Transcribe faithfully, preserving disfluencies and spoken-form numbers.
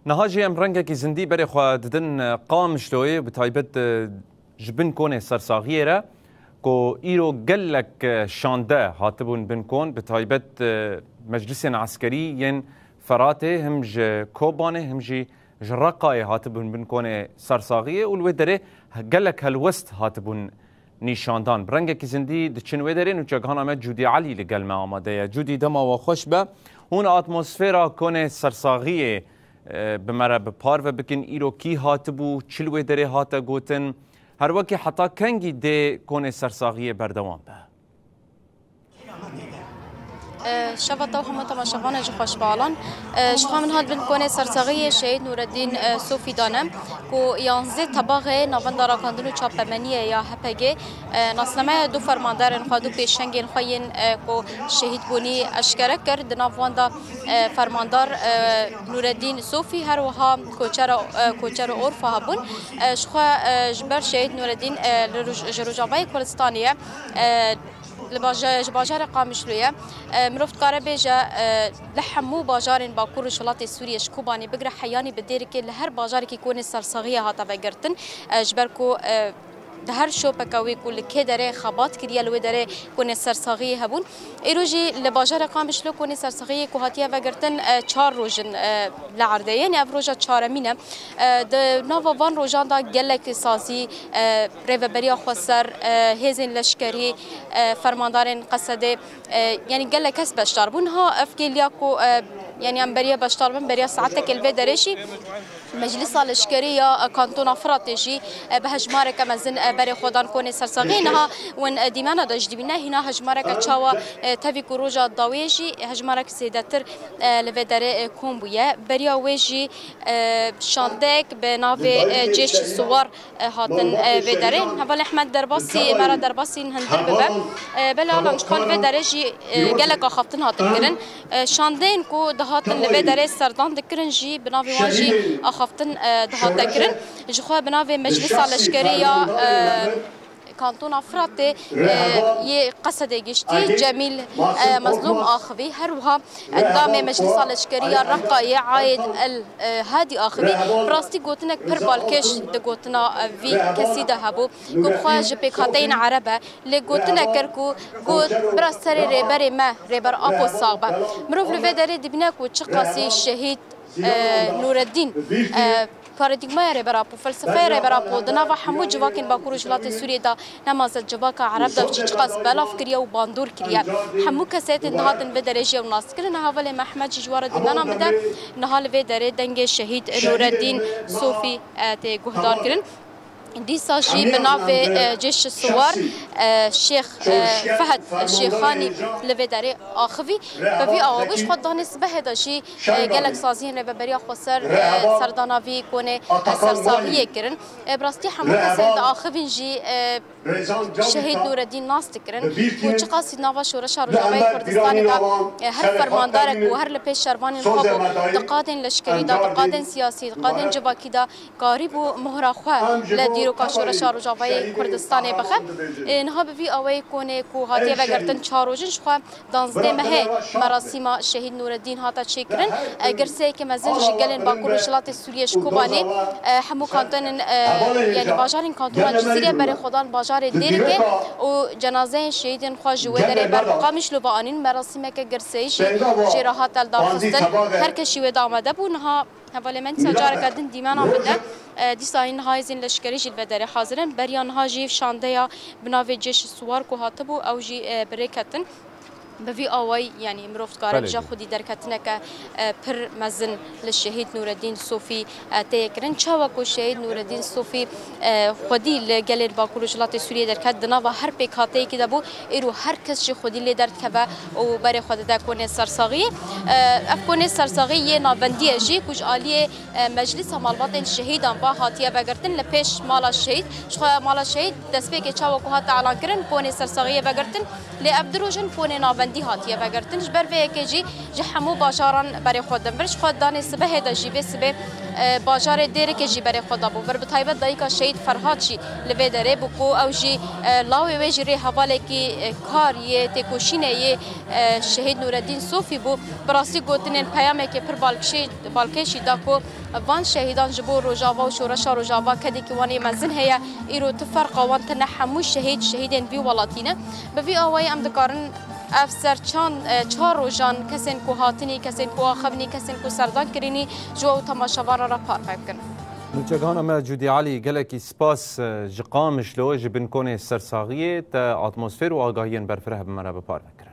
Niha jî em rengekî zindî berê xwe didin, e, Qamişloyê, bi taybet, e, ji bin konê sersaxiyê re, ku îro gelek, e, şande hatibûn bin kon, bi taybet, e, meclisên eskerî yên Feratê, him ji Kobanê, him jî ji Reqayê hatibûn bin konê sersaxiyê û li wê derê gelek helwest hatibûn nîşandan. Bi rengekî zindî diçin wê derê, nûçegihana me Cûdî Elî li gel me amade ye. Cûdî, dema we xweş be. Hûn atmosfera konê sersaxiyê, e, bi me re bi parve bikin. Îro kî hatibû, çi li wê derê hate gotin? Her wekî heta kengî dê konê sersaxiyê berdewam be? E, şeva te û hemû temaşevanê ji xweş be Alan. E, ji xwe min hat bin konê sersaxiyê Şehîd Nûreddîn, e, Sofî dane, ku yanzdeh tebaxê Navenda Rakandin û Çapemeniyê ya H P G, e, nasnameya du fermandarên xwe, du pêşengên xwe yên, e, ku şehîd bûnî eşkere kir. Di nav wan de, e, fermandar, e, Nûreddîn Sofî, her wiha koçera, e, koçer û orfa hebûn. E, ji xwe, e, ji ber Şehîd Nûreddîn, e, li Roj-, ji Rojavayê Kurdistanê ye. E, li baja-, ji bajarê Qamişlo ye. E, mirov dikare bêje, e, li hemû bajarên Bakur û Rojhilatê Sûriyê, ji Kobanê bigire heyanî bi Dêrikê, li her bajarekî konê sersaxiyê hate vegirtin. E, ji ber ku, e, di her şopeke wê ku li kê derê xebat kiriye, li wê derê konê sersaxiyê hebûn. Îro jî li bajarê Qamişlo konê sersaxiyê ku hatiye vegirtin, e, çar roj in, e, li erdê ye. Yanî ev roja çaremîn e. E, di nava van rojan de gelek sazî, e, Rêveberiya Xweser, e, hêzên leşkerî, e, fermandarên Qesedê, e, yanî gelek kes beşdar bûn. Ha ev kêliya ku, e, yanî em beriya beşdar bin, beriya saetekê li vê derê jî Meclisa Leşkerî ya, e, Kantona Firatê jî, e, bi hejmareke mezin, e, berê xwe dan konê sersaxiyê. Niha win, e, dîmena de jî dibîne, hîna hejmareke çawa, e, tevî ku roja dawiyê jî hejmarek zêdetir, e, li vê derê, e, kom bûye. Beriya wê jî, e, şandeyek bi navê, e, Cêş Siwar, e, hatin, e, vê derê. Hevalê Ehmed derbasî, me re derbasî hundir bibe. E, belê Alan, ji xwe li vê derê jî, e, gelek axaftin hatin kirin. E, şandeyên ku dihatin li vê derê serdan dikirin jî, bi navê wan jî axaftin, e, dihate kirin. Ji xwe bi navê Meclisa Leşkerî ya, e, Kantona Firatê, e, yê Qesedê giştî, Cemîl, e, Mezlûm axivî. Her wiha endamê Meclisa Leşkerî ya Reqayê, Aîd El, e, Hadî axivî. Bi rastî gotinek pir balkêş di gotina, e, vî kesî de hebû. Ku bi xwe ji pêkhateyên Ereb e. Lê gotinek kir ku got, bira serê rêberê me, Rêber Apo sax be. Mirov li vê derê dibîne ku çiqasî şehîd, e, Nûreddîn, e, paradîgmaya Rêber Apo, felsefeya Rêber Apo di nava hemû civakên Bakur û Rojhilatê Sûriyê de, nema zed civaka Ereb de jî çiqas belav kiriye û bandor kiriye. Hemû kesayetên dihatin vê derê jî ew nas dikirin. Niha hevalê me Ehmed jî ji we re dîmena bide. Niha li vê derê dengê şehîd Nûreddîn Sofî, e, tê guhdar kirin. Dîsa jî bi navê, e, Cêş Siwar, e, Şêx, e, Fehd Şêxanî li vê derê axivî. Bi vî awa bû, ji xwe danê sibehê de jî, e, gelek saziyên Rêveberiya Xweser, e, serdana vî konê, e, sersaxiyê kirin. E, bi rastî hemû kesên di axivîn jî, e, Şehîd Nûreddîn nas dikirin û çiqasî nava Şoreşa Rojavayê Kurdistanê de, e, her fermandarek û her li pêş şervanên xwe bû, di qadên leşkerî de, di qadên siyasî, di qadên civakî de, karîbû mohra xwe li dîroka Şoreşa Rojavayê Kurdistanê bixe. E, niha bi vî awayî konê ku hatiye vegertin çar roj in, ji xwe danzdeh mehê merasîma Şehîd Nûreddîn hate çêkirin. E, girseyeke mezin ji gelên Bakur û Rojhilatê Sûriyê ji Kobanê, e, hemû kantonên, e, yanî bajarên Kantona Cizîrê berê xwe dan bajarê Dêrikê û cenazeyên şehîdên xwe ji wê derê ber bi Qamişlo ve anîn. Merasîmeke girseyî jî jê re hate lidarxistin. Her kes jî wê de amade bû. Niha hevalê me dîsa careke din dîmena bide. E, dîsa hîn niha hêzên leşkerî jî li vê derê hazir in. Beriya niha jî şandeya bi navê Cêş Siwar ku hatibû, ew jî, e, bi rê ketin. Bi vî awayî, yanî mirov dikare Belê bije dî. Xwedî derketineke, e, pir mezin li Şehîd Nûreddîn Sofî, e, tê kirin. Çawa ku Şehîd Nûreddîn Sofî, e, xwedî li gelên Bakur û Rojhilatê Sûriyê derket, di nava her pêkhateyekî de bû, îro her kes jî xwedî lê derdikeve û berê xwe dide konê sersaxiyê. E, ev konê sersaxî yê navendî ye jî ku ji aliyê, e, Meclisa Malbatên Şehîdan ve hatiye vegirtin li pêş mala şehîd. Ji xwe mala şehîd destpêkê çawa ku hate elankirin, konê sersaxiyê vegirtin. Lê ev du roj in konê navendî Dî hatiye vegirtin. Ji ber vê yekê jî ji hemû bajaran berê xwe din vir. Ji xwe danê sibehê de jî vê sibê, e, bajarê Dêrikê jî berê xwe dabû vir. Bi taybet dayika Şehîd Ferhat jî li vê derê bû ku ew jî, e, lawê wê jî rê hevalekî, e, kar yê têkoşînê yê, e, Şehîd Nûreddîn Sofî bû. Bi rastî gotinên peyamekê pir balkişê-, balkêş jî da ku van şehîdan ji bo Rojava û şoreşa Rojava kedekî wan ê mezin heye. Îro tu ferqa wan tine hemû şehîd, şehîdên vî welatî ne. Bi vî awayî em dikarin ev ser çand, e, çar rojan kesên ku hatinî, kesên ku axivnî, kesên ku serdan kirînî ji we û temaşevanan re parve bikin. Nûçegihana me Cûdî Elî, gelekî spas, e, ji Qamişlo, ji bin konê sersaxiyê te atmosfêr û agahiyên berfireh bi me re bi parve kirin.